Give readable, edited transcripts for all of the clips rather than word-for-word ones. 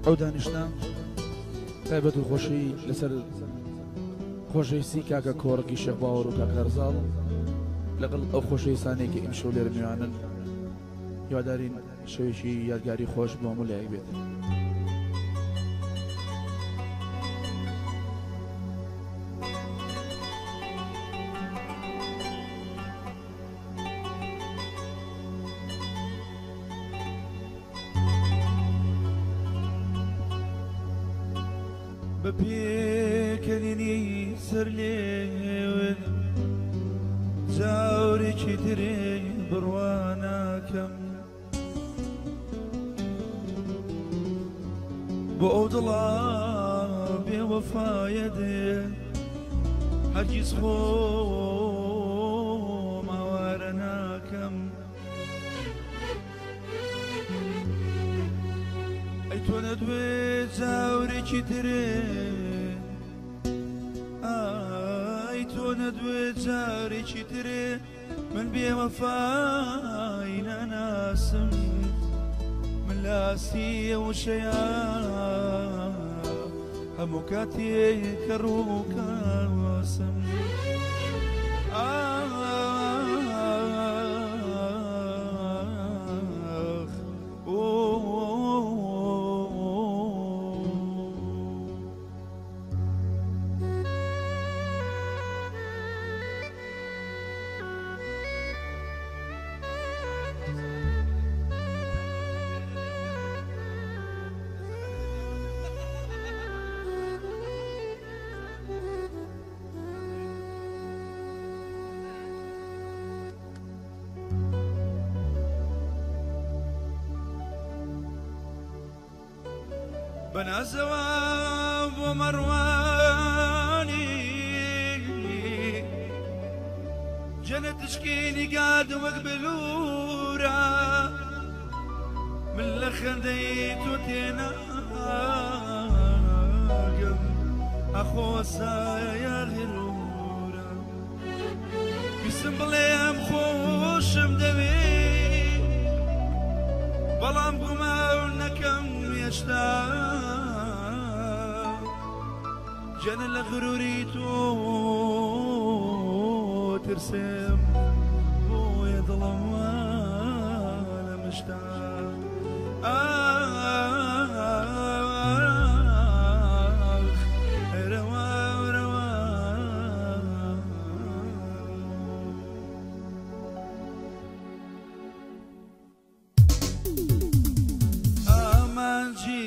ئەو دانیشتە تایبەت و خۆشی لەسەر خۆشەویستی کاکە کۆڕکی شێخ باوەڕ و کاکە هەرزاڵ لەگەڵ ئەو خۆشەویستانەی کە ئیمشەو لێرە میوانن، هیوادارین شەوێکی یادگاری خۆش بۆ هەموو لایەک بێت. بە پێکەنینی سەر لێوت جاورێکی ترێ بڕوا ناکەم، بۆ ئەو دڵا بێوەفایە دێ هەرگیز خۆم ئاوارە ناکەم. ئەی تۆ نەدوێ جاورێکی ترێ، ئای تۆ نەدوێ جارێکی ترێ، من بێوەفای ناناسم، من لاسی وشەیە هەموو کاتێ کە ڕووکاسم. ئاخ بەنازەوە بۆ مەڕوانی جەنە تشکینی گاد وەک بلوورە، من لە خەندەی تۆ تێناگەم، ئەخۆ سایە غرورە. ویستم بڵێم خۆشم دەوێ، بەڵام گومان نەکەم هێشتا جەنە لە غروری تۆ ترسم، بۆیە دڵم وا لە مشتا. ئاخ رەوا رەوا. ئامانجی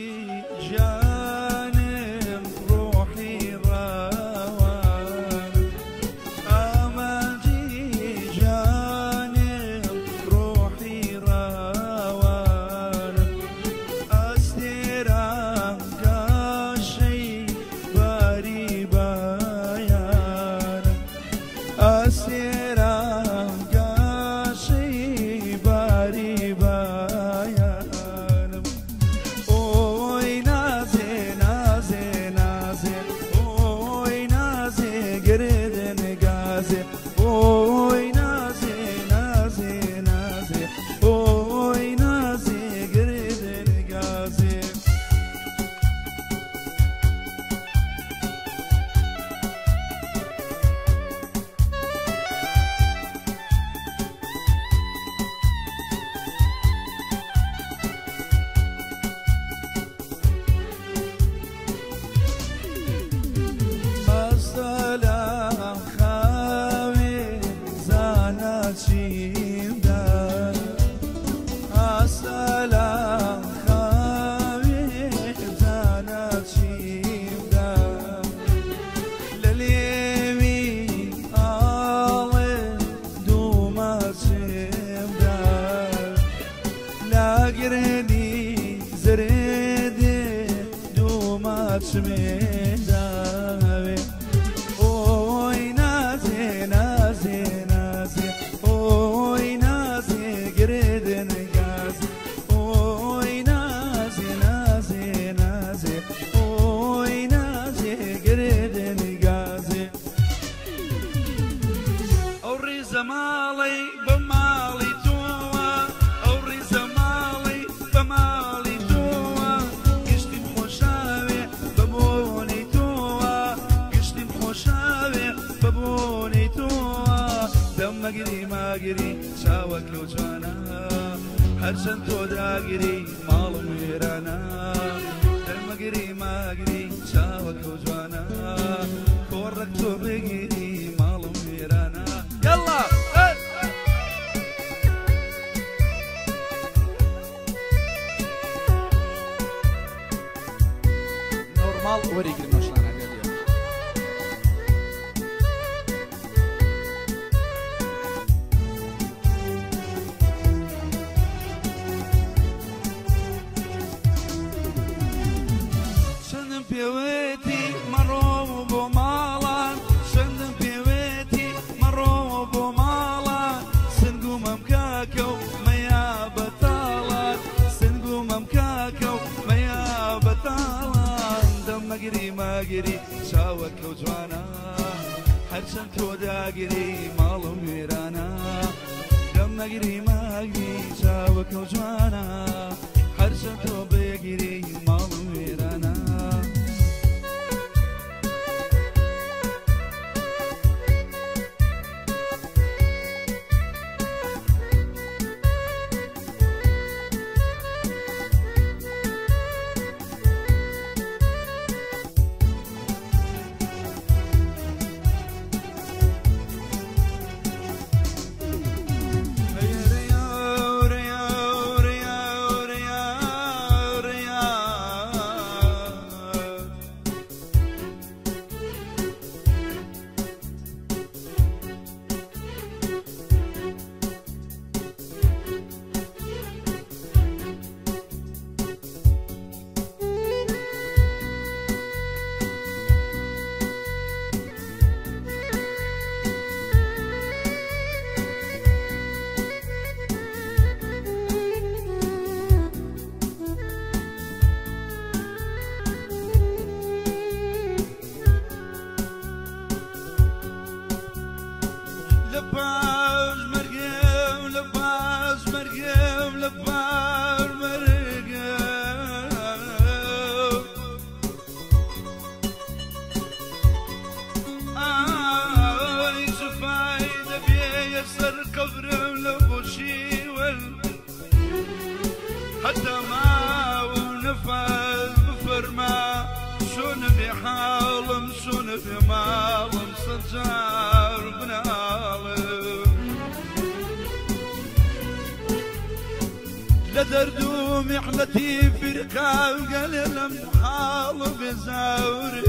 ژیانم ڕۆحی ڕاوان، ئامانجی ژیانم ڕۆحی ڕاوانم، دەمەگری ماگری چاوەکە و جوانە هەرچەند تۆ داگری ماڵم وێرانە دەمەگری ماگری چاوەکە و جوانە کۆڕەک تۆ بگیری ماڵم وێرانە یاڵا نۆرماڵ وەریگرن مەشانە گەلیە چەندم پێوێتی مەڕۆم بۆ ماڵان چەندم پێوێتی مەڕۆم بۆ ماڵان سنگومەم کاکە و مەیا بەتاڵان سنگومەم کاکە و مەیا بەتاڵان دەمەگری ماگری چاوەکە و جوانە هەرچەند تۆ داگری ماڵم وێرانە دەمەگری ماگری چاوەکە و جوانە هەرچەند تۆ بگیری ماڵم وێرانە لباس مرقم لباس مرقم لباس مرقم آي شفايدة بيسر قبرم لبوشي وال حتى ما ونفذ بفرما شون بحالم شون بمالم صجار بنالم لدردو محنتي فرقة وقال لم حال بزاوري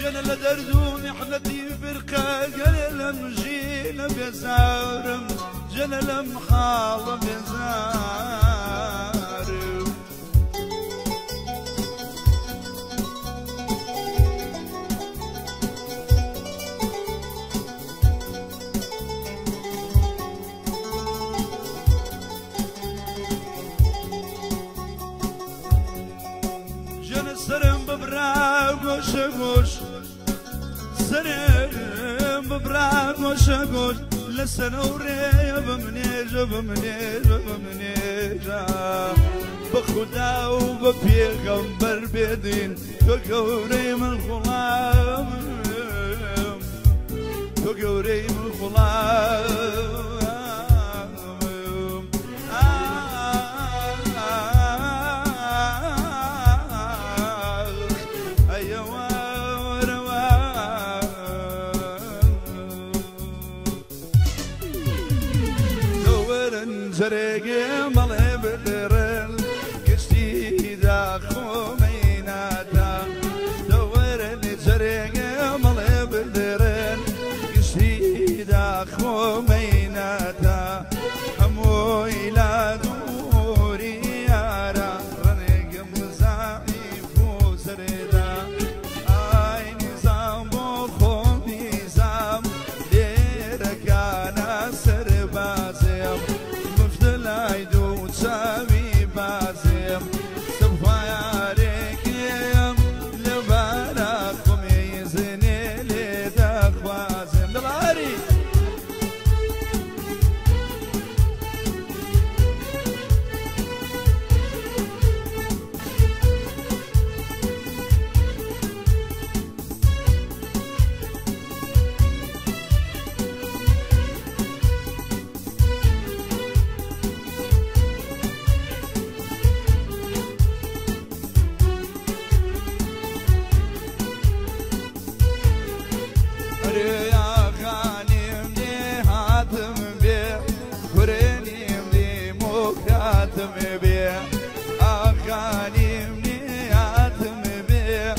جنا لدردو محنتي فرقة قال لم جينا بزاورم جنا لم حال بزاورم سرم ببرا گوش گوش سرم ببرا گوش گوش لسنوري بمنيج بمنيج بمنيج بخدا وبپیغمبر بدین تو گەورەی من غڵام تو گەورەی من غڵام زرقي مالي بدرل كشتي دا خميناتا دورني زرقي مالي بدرل كشتي دا خميناتا همو إلى دوري يارا رنق مزعيف وسردا آي نظام بخو نظام ليركانا سربازم. کەمالیم نیاتم بێ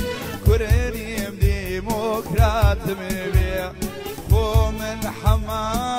کورنیم دیموکراتم بێ خۆ من حەما.